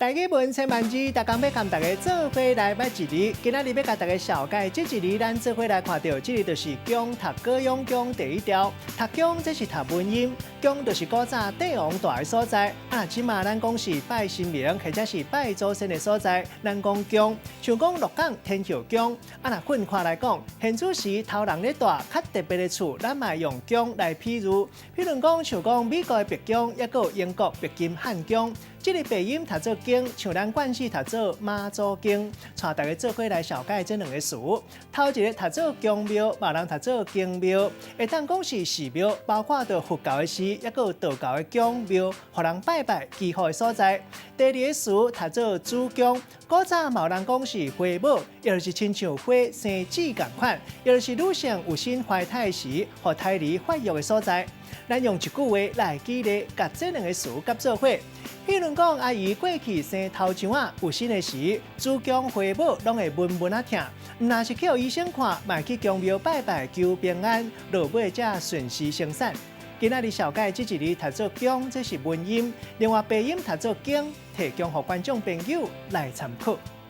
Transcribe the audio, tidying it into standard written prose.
台語文千萬字，逐工欲共大家做伙來捌一字。今仔日欲共大家紹介這一字，咱做伙來看著，這个就是恭讀過養宮第一條。讀宮這是讀文音，宮就是古早帝王蹛的所在。啊，這馬咱講是拜神明或者是拜祖先的所在，咱講宮。像講鹿港天后宮。啊，若分開來講，現主時頭人咧蹛較特別的厝，咱嘛用宮來譬喻。譬如講，像講美國的白宮，抑閣有英國白金漢宮。這个白音讀做經，像咱慣勢讀做媽祖經，帶大家做伙來紹介這兩個詞。頭一个讀做宮廟，別人讀做經廟，會當講是寺廟，包括著佛教的寺，抑閣有道教的宮廟，予人拜拜祈福的所在。第二個詞讀做子宮，古早嘛有人講是花母，抑就是親像花生子仝款，抑就是女性有身懷胎時，予胎兒發育的所在。咱用一句話來舉例，共這兩個詞結做伙。譬如講，阿姨過去生頭上仔有身的時，子宮花母攏會悶悶仔疼。毋若是去予醫生看，嘛會去宮廟拜拜求平安，落尾才順時生產。今仔日紹介這一字讀做恭，這是文音；另外白音讀做經，提供予觀眾朋友來參考。